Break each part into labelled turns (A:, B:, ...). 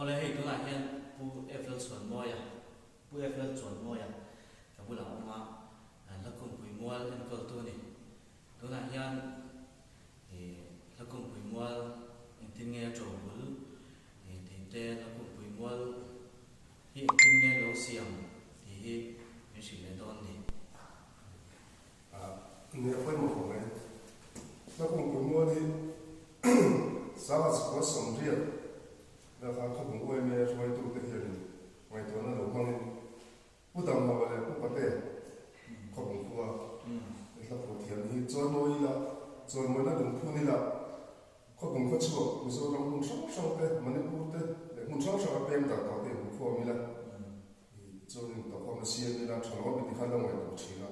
A: Awle hei tunah hian Pu F Lalchhuanmawia, Pu F Lalchuanmawia ka bulah a awm a, Hlakumpui mual enkawltu a ni. Tunah hian Hlakumpui mual engtin nge a ṭo bul tih te, Hlakumpui mual hi engtin nge lo siam tih hi min hrilh leh dawn ni.
B: Nge a pawimawh khawp mai. Hlakumpui mual hi Sangha chhukua sawmriat vel khan khawpung uaime hruaitute hianin ngaihtuahna lo hmangin Pu Damhauha leh Pu Pate khawpung khua i hla phuah thiam hi chawimawi ila, chawimawina lungphun ila, khawpung khaw chhuak Mizoram hmun hrang hrang te, Manipur te leh hmun hrang hranga peng darh tawh te in hmukhawm ila, i chuanin tawhkhawmna siam ila tha lawm i ti khan lo ngaihtuah thin a.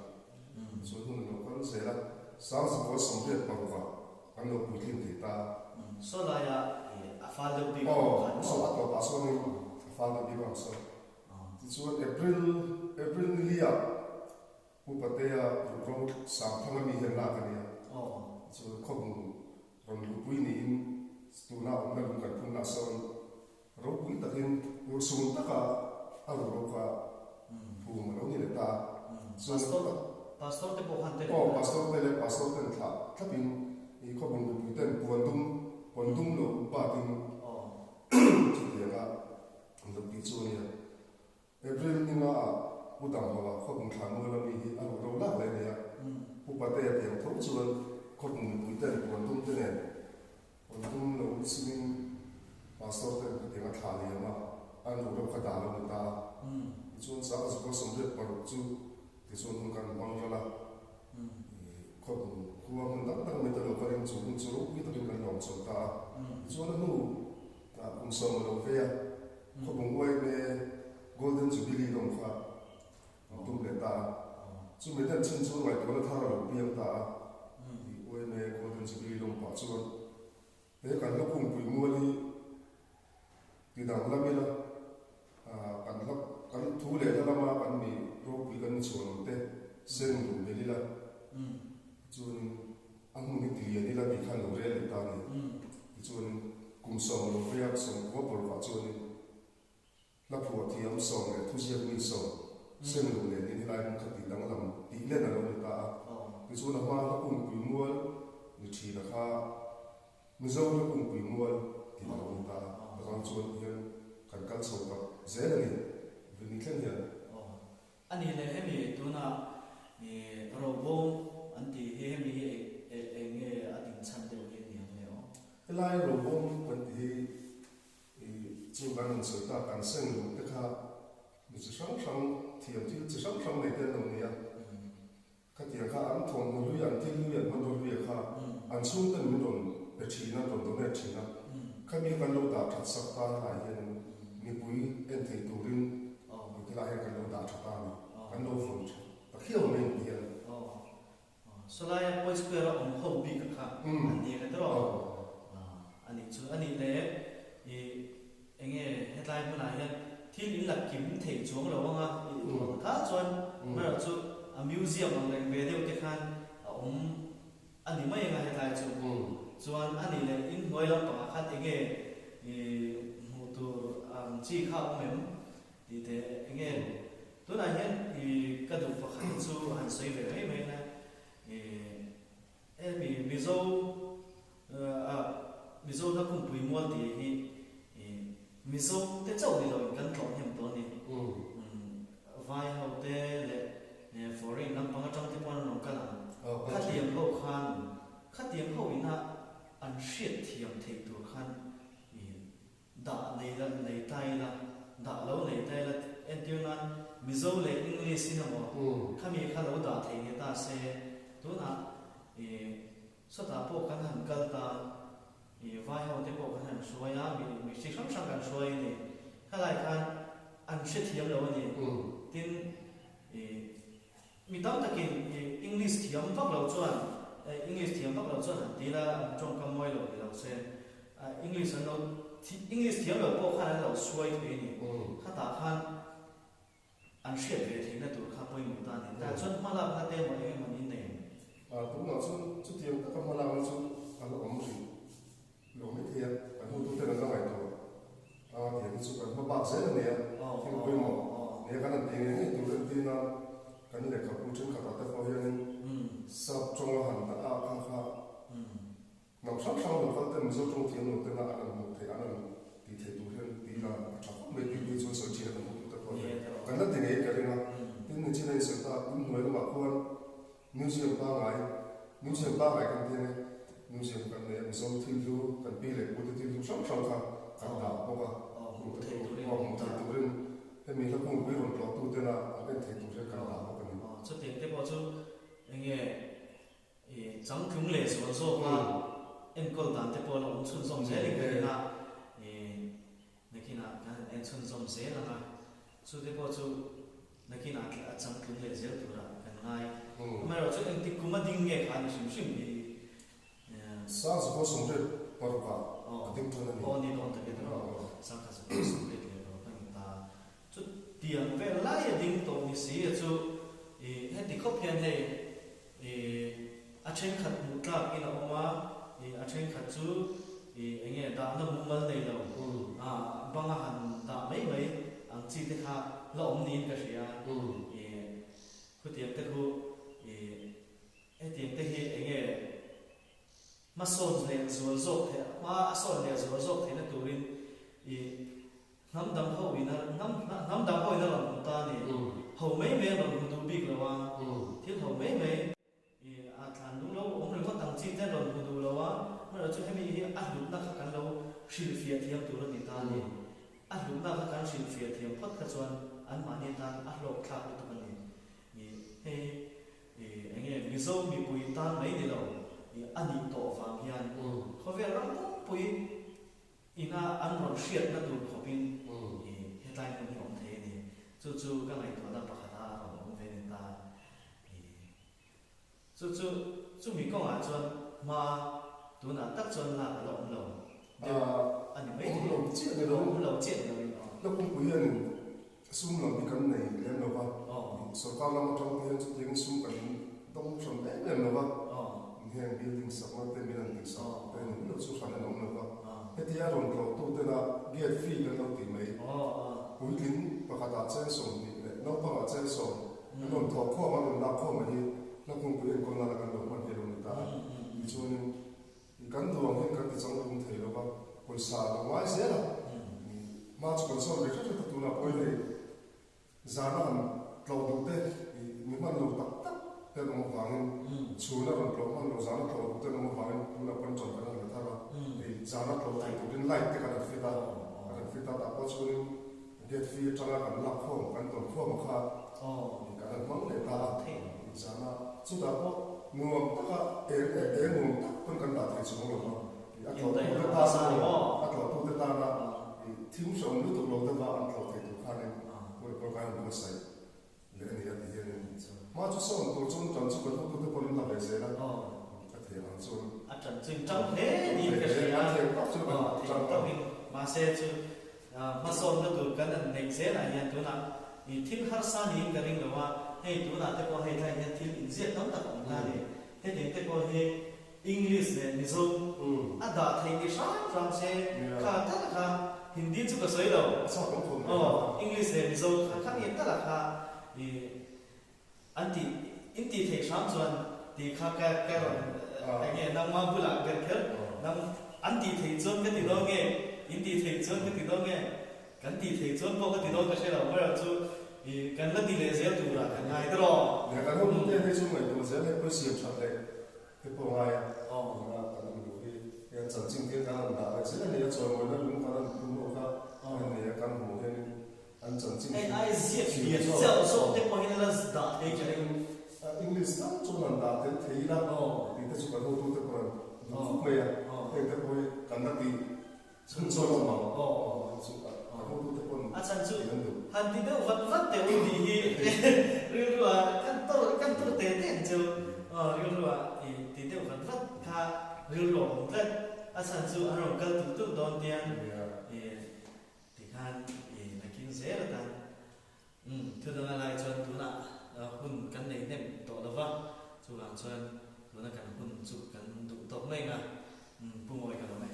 B: Chuan hun a lo kal zel a, Sangzikua 86 ah kan lo puitlin thei ta.
A: Saw laia a fal deuh bik ang khan maw?
B: Aw, saw a tawpah sawnin a fal deuh bik ang saw. Tichuan April, April ni liah Pu Patea ruhro Sangthanga mi hian lak a nia. Tichuan khawhmu rawn luhpui niin tuna awmna lung kan phunna sawn ropui takin urhsun taka a ruhro kha phum a lo ni leh ta a.
A: Chuan Pastor, Pastor te pawh khan te leh.
B: Aw, Pastor te leh Pastor ten thlah thlapin i khawhmu mipui ten puan dum, puan dum lo batin chutianga An lo tih chu a nia. April ni nga ah Pu Damhauha khawpung thlan mual ami hi a ruh ro lak leh a nia. Pu Patea tiang tho chuan khawpung mipui ten puan tum te nen puan tum lo simin Pastor ten khatiang a thlah liam a, an ruh ro kha dah lo ni ta a. Tichuan Sangha Zakua 86 chu tichuan hun kan hmang ral a. Khawpung khua hmun dang dang mite lo kalin chu hun chu ropui takin kan lawm chho ta a. Tichuan a hnu Kum sawm a lo vei a, khawpung uaime Golden Jubilee lawm kha an tum leh ta a. Chumi den chhan chu ngaihtuahna thar a lo piang ta a, tih uaime Golden Jubilee lawm pah chuan he kan hla kungpui mual hi ti danglam ila, kan hla kan thu leh hla lama kan mi ropui kan ni chhuah lo te seng luh belh ila, chuanin A hmun hi tilian ila tih khan lo rel leh ta a ni. Tichuanin kum 10 lo vei a, 90 parukah chuanin hla phuah thiam sawm leh thuziak mi sawm seng luh lenin helai hmun kha tih danglam tih len a lo ni ta a. Tichuan a hma hla kungpui mual ni thina kha Mizo hla kungpui mual tih a lo ni ta a. Atang chuan hian kan kal chho tak zel a ni, vini thleng hian.
A: A nih leh hemi tuna robawm an tih hi hemi hi eng nge a din chhan deuh hi a ni ang le aw?
B: Helai robawm kan tih hi chu kan rawn sawi tak an seng luh te kha mi chi hrang hrang thiam thil chi hrang hrang nei te an lo ni a, khatiang kha an thawmhnaw hlui an thil hlui an hmanraw hlui a kha an chhungten min rawn pe thin a, rawn donate thin a, khami kha kan lo dah that sak ta helai hianin mipui en thei turin Ti lai hian kan lo dah tha ta a ni. Kan lo vawn tha ta khiau mai ang ti hian.
A: Aw. Sawlaia Point Square a awm ho bik a kha an ni ang e tawh. A nih chu a nih le i enge hetlai hmunah hian thil in la kim thei chuang lo ang a i duh ang kha chuan amaherawh chu a museum ang reng ve deuh te khan a awm a ni mai ang a hetlai chu. Chuan a nih leh in hnuai lampangah khan enge i hmuh tur ang chi kha a awm em? Tih teh enge tunah hian i ka duh pakhat chu han sawi ve mai mai na i hemi Mizo a Mizo hla kungpui mual tih hi i Mizo te chauh ni loin kan tlawh hnem tawh a ni. Vai ho te leh foreign lampang atang te pawh an rawn kal ang. Khatiang ho khan khatiang ho ina an hriat thiam theih tur khan i Dah nei la nei ta ila, dah lo nei ta ila entir nan Mizo leh English in emaw khami kha lo dah thei ni ta se, tunah i sawtah pawh kan han kal ta, i vai ho te pawh kan han hruai a, mi mi chi hrang hrang kan hruai a ni. Khalai khan an hrethiam lo a ni. Tin, i Mi tam takin English thiam vak lo chuan English thiam vak lo chuan han ti la, an tawngkam mawi lo ni lo se, English an lo English thiam lo pawh khan an lo suai thei a ni. Khatah khan an hriat ve theihna tur kha pawimawh ta a ni. Tah chuan hmalakna te emaw eng emaw niin nei ang.
B: Tunah chuan chutiang taka hmalakna chu a la awm rih lo mai thei a, kan hotuten an la ngaihtuah a, tiang hi chuan. Tawng a han dah a kha kha hnam hrang hrang lo kal ten Mizo tawng thiam lo tena an han hmuh theih an han tih theih tur hian tih ila a tha khawp mai tih phei chuan sawi thin a kan hmuh tute pawh hian kan la ti ngei ka ring a. Tin, nichina in sawi ta inhnuai lamah khuan Museum pangai, Museum pangai kan ti ange, Museum kan nei a, Mizo thil hlu, kan pi leh pute thil hlu hrang hrang kha kan dah bawk a, hmuh theih turin, hmuh theih turin hemi hla kungpui rawn tlawh tu tena an en theih tur hian kan dah bawk a ni.
A: Chutiang te pawh chu enge i changtlung leh zual zawka enkawl dan te pawh la awm chhunzawm zel in ka ring a, i nakinah kan han en chhunzawm zel ang a, chute pawh chu Nakinah tla a changtlung leh zel turah kan ngai. Amaherawh chu engtik kum a ding nge kha a ni hrim hrim hi.
B: Sang zakua sawmriat parukah a ding tan a ni.
A: Aw ni dawn tak e tawh. Sangkha zakua sawmriat leh paruk a ni ta. Chutiang vel lai a ding tawh ni si a chu i heti khawp hian hei i a thenkhat hmuh tlak in a awm a, i a thenkhat chu i enge dahna mumal nei lo a banga han dah mai mai ang chi te kha la awm niin ka hria. I khutiang te khu i hetiang te hi enge hmasawn leh zual zawk theih hma a sawn leh zual zawk theihna turin i Hnam dang ho in a hnam hnam dang ho in a rawn hmu ta a ni. Ho mai mai a rawn hmu duh bik lo a, thil ho mai mai i a thlan lung lo awm ringawt ang chi te an rawn hmu duh lo a, amaherawhchu chu hemi hi a hlutna kha kan lo hrilhfiah thiam tur a ni ta a ni. A hlutna kha kan hrilhfiah thiam phawt kha chuan anmahni tan a hlawk thlak lutuk a ni. I hei i enge Mizo mipui tan mai ni lo i a nih tawh vang hian khawvel ram pumpui Ina an rawn hriatna tur khawpin i hetlai hmun hi awm thei a ni. Chu chu ka ngaihtuahna pakhata a rawn awm ve ni ta. I chu chu chumi kawngah chuan hma tunah tak chuan lak a la awm lo deuh a ni mai thei.
B: Awm lo chiah ni lo.
A: Awm lo chiah ni loin aw.
B: La pumpui hianin sum lam hi kan nei lem lo va, sorkar lam atang te hian chutiangin sum kan dawng hran em em lo va, heng building sakna te min han tihsak te ni lo chu hran an awm lo va, hetia rawn tlawh tu tena gate fee kan lo tih mai, puitling pakhatah cheng 20 leh naupangah cheng sawm an rawn thawh khawm an rawn lak khawm a hi hla kungpui enkawl nana kan lo hman hi a lo ni ta a, tichuanin Kan duh ang hian kan ti changtlung thei lo va, pawisa a lo ngai zel a, hma chu kan sawn ve hret hret a, tunah pawhin hei zana han tlawh duh te mi hman lo tak tak te an awm avangin chhuna rawn tlawh hman lo zana tlawh duh te an awm avangin tunah pawhin ṭan kan han la thar a, hei zana tlawh thei turin light te kan han fit a, kan han fit a, tah pawh chuanin gate fee atanga kan lak khawm kan tawn khawm a kha kan han hmang leh ta a, zana chutah pawh nuam taka eng eng nuam tak pawn kan dah thei chuang lo va, a tlawhtute tana a tlawhtute tana thim hreawm lutuk lo deuha an tlawh thei tur khanin hmun pawh kan han buatsaih leh a ni a ti hianin hma chu sawn tur chuan tan chu kan hotute pawn an la ve zel a, a thei ang chuan
A: a tan chu in tang hle niin ka hria
B: a thei tawk chu kan
A: tang tawkin mahse chu Hmasawnna tur kan han neih zelah hian tunah i thil harsa niin ka ring lo a, hei tunah te pawh hei tlaiah hian thil inziak tam tak a awm ta a ni. Hetiang te pawh hi English leh Mizo a dah theih ni hram hram se kha tal kha Hindi chu ka sawi lo. Aw English leh Mizo kha kha nge tal a kha i An tih, in tih theih hram chuan tih kha ka ka rawn eng nge nangma bulah ber kher nang an tih theih chuan ka ti dawn nge, in tih theih chuan ka ti dawn nge, kan tih theih chuan pawh ka ti dawn ka hre lo amaherawh chu i kan la ti leh zel turah kan ngai tawh.
B: Nia kan hun te hei chu ngaihtuah zel hei pawh siam that leh te pawh ngai a, tuna kan han luh hi hei an chanchin te kan han dah leh zel a ni a, chawimawina lung kan han tum ho kha a ni a kan hmuh hianin An chanchin
A: Hei ai ziak lian zauh zawk te pawh hian a la dah thei ka ring.
B: English tam chuan an dah tel thei ila tih te chu kan hotute pawh an duh khawp mai a, heng te pawh hi kan la tih chhunchhawn awm ang chu kan hotute pawh
A: A chhan chu han ti deuh vat vat teh u tih hi rilru ah kan tawr kan tawr te te ang chu rilru ah ti deuh vat vat kha rilru a awm tlat. A chhan chu an rawn kal tulh tulh dawn tiang Tikhan i nakin zel atan umm thu danga lai chuan tunah hun kan nei hnem tawh lo va, chuvang chuan tuna kan hun chu kan duh tawk mai nga umm Pu Mawi ka lawm e.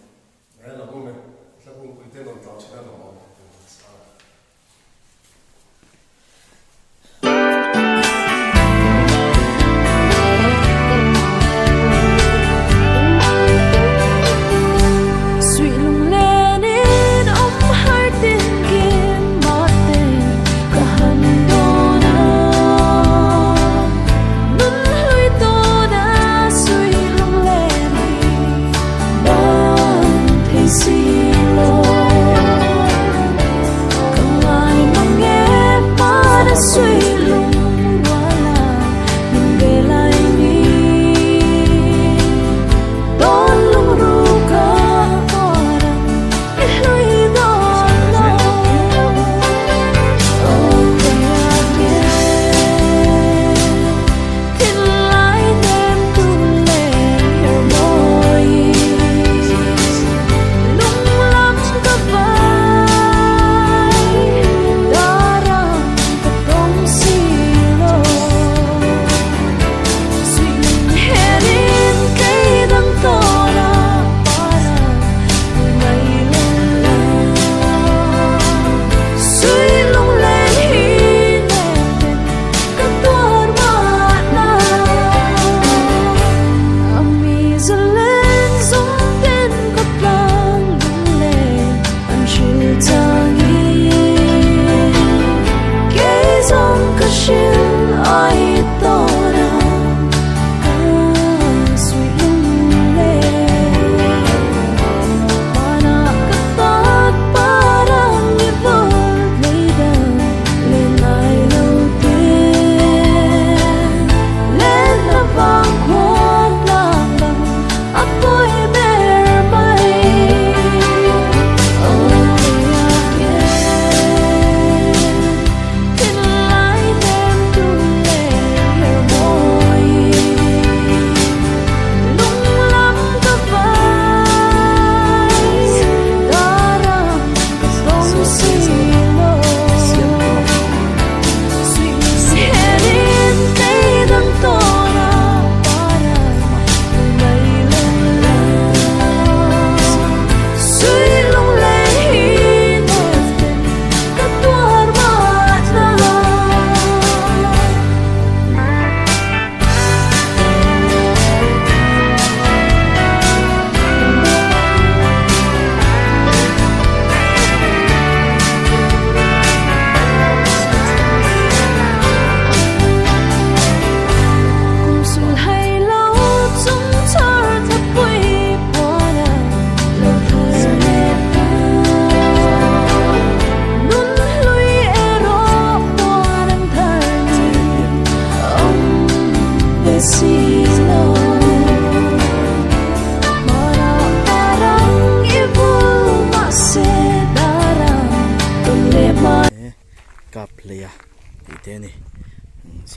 B: He lo hung e, hla kungpui te rawn tlauh thin a lawm awm.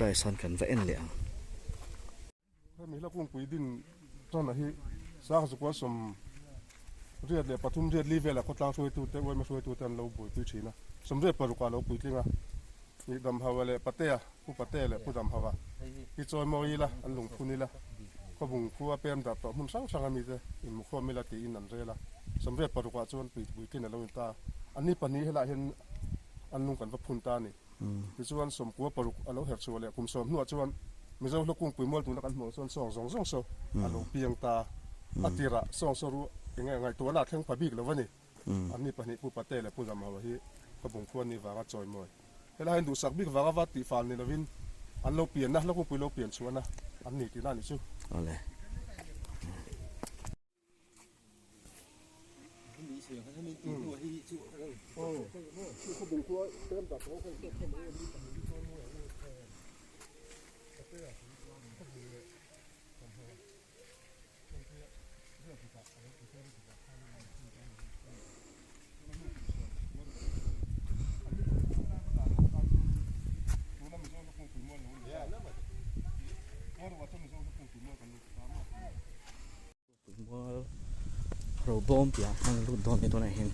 A: Saw sawn kan va en leh ang.
B: Hemi hla kungpui din tana hi Sangzukua 83 riat li velah khawtlang hruaitute, uaima hruaitute an lo buaipui thin a, 86 ah lo puitling a, ih Damhaua leh Patea, Pu Patea leh Pu Damhaua hi chawimawi ila, an lungphun ila, khawbung khua pem darh tawh hmun hrang hrang a mite inmukhawm ila tiin an rel a, 86 ah chuan puitlin a lo in ta a, anni pahnih helaiah hian an lung kan va phun ta a ni. Tichuan 96 a lo herh chhuah leh kum sawm hnuah chuan Mizo hla kungpui mual tuna kan hmuh chuan sawng zawng zawng saw a lo piang ta. A tirah sawng saw ru enge ngaihtuahna a thleng pha bik lo a ni. Anni pahnih Pu Pate leh Pu Damhaua hi ka bungkhua ni vanga chawimawi. Helai hian duhsak bik vanga va tihfal ni lovin an lo pianna, hla kungpui lo pian chhuahna an ni tihna a nih chu.
A: Awle. Mual robawm piah hmang lut dawn ni tunah hian.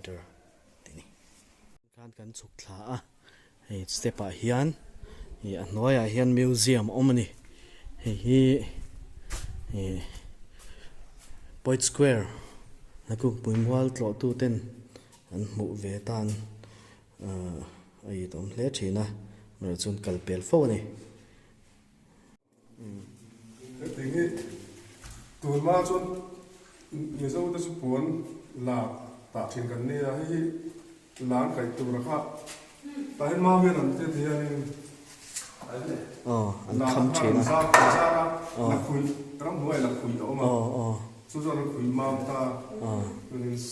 A: Fighter tih a ni. Khan kan chhuk thla a, hei step ah hian ih a hnuaiah hian museum a awm a ni. Hei hi ih Poet Square Hlakukpui mual tlawh tu ten an hmuh ve tan ahh a itawm hle thin a, amaherawhchu chuan kal pel fo a ni.
B: Heti hi tunhma chuan Mizo te chu puan la tah thin kan nia, hei hi la an kaih tur a kha tah hian mau hian an ti ti hianin
A: an kham thin a,
B: an zar a, lakhuih ramhnuai lakhuih a awm a, chu chuan an khuih mau ta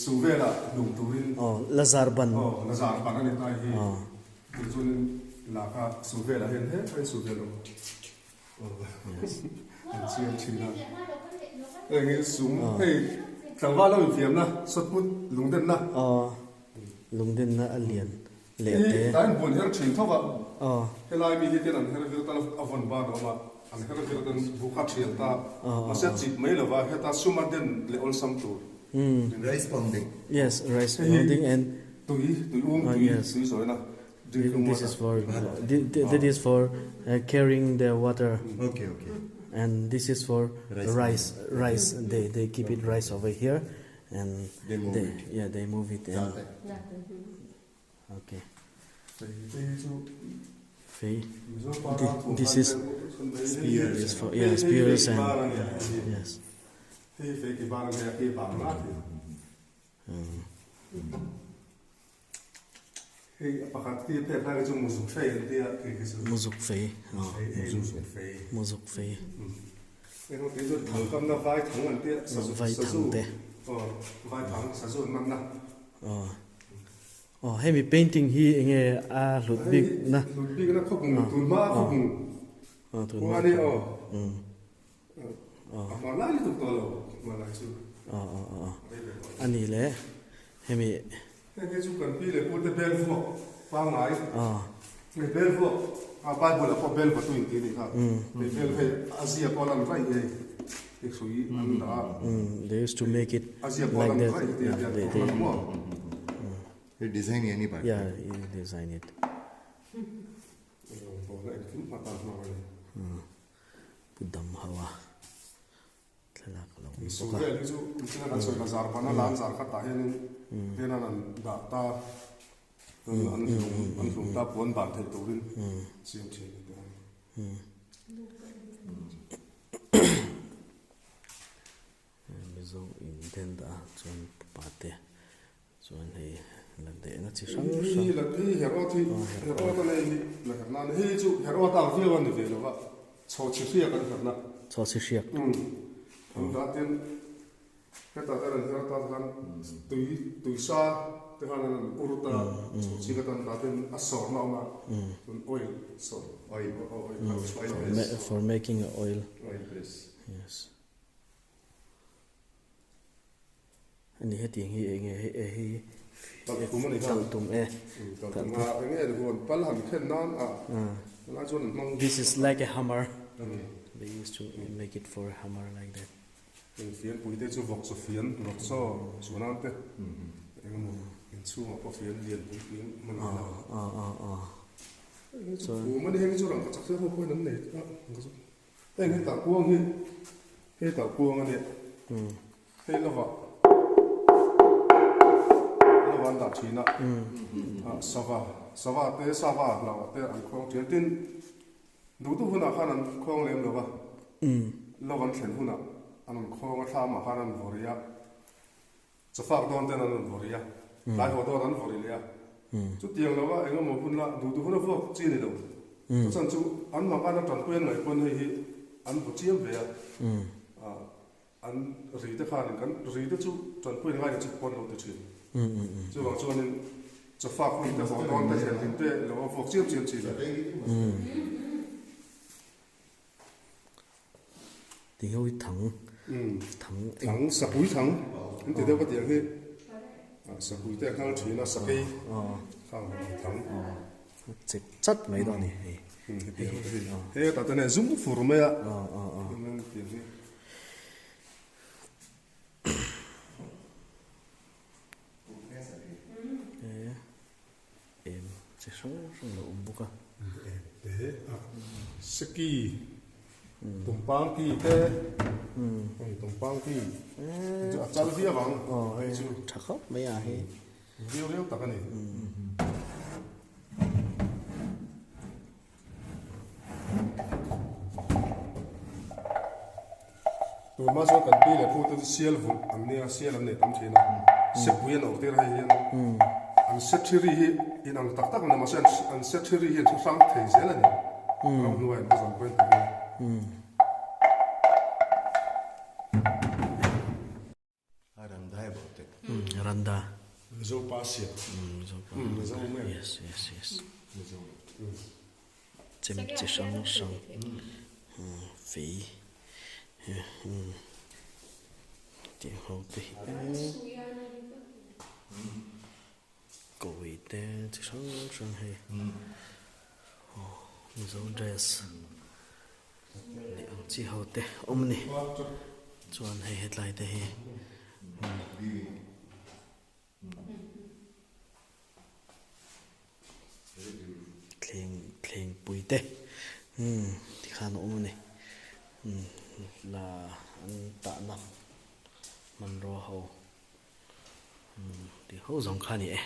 B: su velah hlum turin
A: la zar ban
B: la zar ban a ni ta hi. Tih chuanin la kha su velah hian he thain su vel awm an chiang thin a. Heng hi sum hei tlangval ho infiamna sawtput lungdenna.
A: Aw lungdenna a lian leh te.
B: Hi tlai buan her thin tho a. Helai mi hi ten an her vir tan a vawn ban a awm a, an her vir tan bu kha thial ta. Mahse a chip mai lova heta sum a den leh awlsam tur.
C: Rice pounding.
A: Yes, rice pounding and
B: Tui, tui um, tui, tui zawina, drinking
A: This is for that is for carrying the water.
C: Okay, okay.
A: And this is for rice, rice. They they keep it rice over here, and
C: They move
A: they
C: it.
A: yeah they move it and okay. Fei. This is
C: Spears.
A: is for yeah spears and yes.
B: Hei fei ki ban ania, ki bang la ti. Hei a pakhat khi phek lai khi chu muzuk fei an tia khi khi chu.
A: Muzuk fei.
B: Muzuk fei.
A: Muzuk fei.
B: Eng emaw chu thang kamna vai thang an tia sazu.
A: Vai thang te.
B: Aw vai thang sazu an manna.
A: Aw. Aw hemi painting hi enge a hlut bik na.
B: Hlut bik na khawpung tun hma khawpung.
A: Aw tun hma.
B: Khua ni aw. A hmar lai lutuk tawh lo hmar lai chu.
A: Aw aw aw aw. A ni le hemi.
B: Heng hi chu kan pi leh pu te bel vuak pangngai. Aw. Hei bel vuak a bible ah pawh bel vatu in ti a nih kha. Hei bel hei a zia pawh a lan raih hei hei hrui an dah a.
A: They used to make it
B: A zia pawh a
A: like
B: lan
A: that.
B: raih heti a
A: They they.
B: maw.
C: Hei design hi a ni bak.
A: Yeah, he design it. Pu dam ho a thlalak a lo awm bawk a.
B: Vel hi chu nichina kan sawi la zar bana la an zar khat ah hianin hian an dah ta an hlum an hlum ta puan ban theih turin siam thin a ni a.
A: Mizo in den dah a chuan pate Chuan hei la dehna chi hrang hrang.
B: Hei la hei herawt hi herawt a nei hi la herh nan hei chu herawt ang viau a ni ve lova chho chi hriak an herh na.
A: Chho chi hriak.
B: Umm an dah ten hetah te an her ta khan tui tui sa te khan an ur ta chho chi ka tan dah ten a sawr na awm a chuan oil sawr
C: oil
B: oil
A: press for making a oil
C: oil press
A: yes. Ani hetiang hi enge hei e hi
B: Talhtum a ni kha.
A: Talhtum e.
B: Talhtum a enge ni huan pal han khen nan a tunlai chuan an hmang.
A: This is like a hammer. They used to make it for a hammer like that.
B: Eng fian pui te chu vawk chaw fian, vawk chaw chu nan te eng emaw inchhungah pawh fian lian pui pui hman a ni a. Kum a ni heng hi chu rangka chak hle ho pawhin an nei a. Heng hi talhkuang hi hei talhkuang a nia hei lova lova an dah thin a ah sava sava te sava hlauh te an khawng thin tin duh duh hunah khan an khawng lem lova lova an thlen hunah an rawn khawng a thlamah khan an vawrh a. Chawfak dawn ten an rawn vawrh a, tlai haw dawn an vawrh leh a. Chutiang lova eng emaw hun la duh duh hun a vuak chi a ni lo. Chuchan chu an mah an tanpui an ngaih pawn hei hi an vaw chiam ve a. An ri te khanin kan ri te chu tanpui an ngai chu pawn lo ti thin. Chuvang chuanin chawfak hun te haw dawn te thlen hun te lo a vuak chiam chiam chi a ni.
A: Ti ho hi thang thang
B: thang sapui thang an ti deuh ka tih ang hi sapui te a nghal thin a sakei khang thang
A: chek chat mai dawn a ni hei
B: hei tah te nen zum fur mai a
A: Chi hrang hrang lo awm bawk a.
B: Te a seki tumpang ki te hei tumpang ki chu a chal viau ang hei chu
A: tha khawp mai a hei
B: viau viau tak a ni. Tuma chuan kan pi leh pu te chu sial vulh an nia, sial an nei tam thin a, sepui an awrh tir hei hian an se thi ri hi inang tak tak a ni mahse an se thi ri hi an hre hrang thei zel a ni, ramhnuai an va zam pawhin ti hian.
C: A randa hai bawk te.
A: Randa.
B: Mizo pa siam.
A: Mizo pa.
B: Mizo nge.
A: Yes, yes, yes.
B: Mizo.
A: Chem chi hrang hrang. Fei. Tih ho te hi. Kawi te chi hrang hrang hei. Mizo dress. Leh ang chi ho te awm a ni. Chuan hei hetlai te hi thleng thleng pui te umm tikhan a awm a ni. Umm la an tahna hmanrua ho umm tih ho zawng kha a ni e.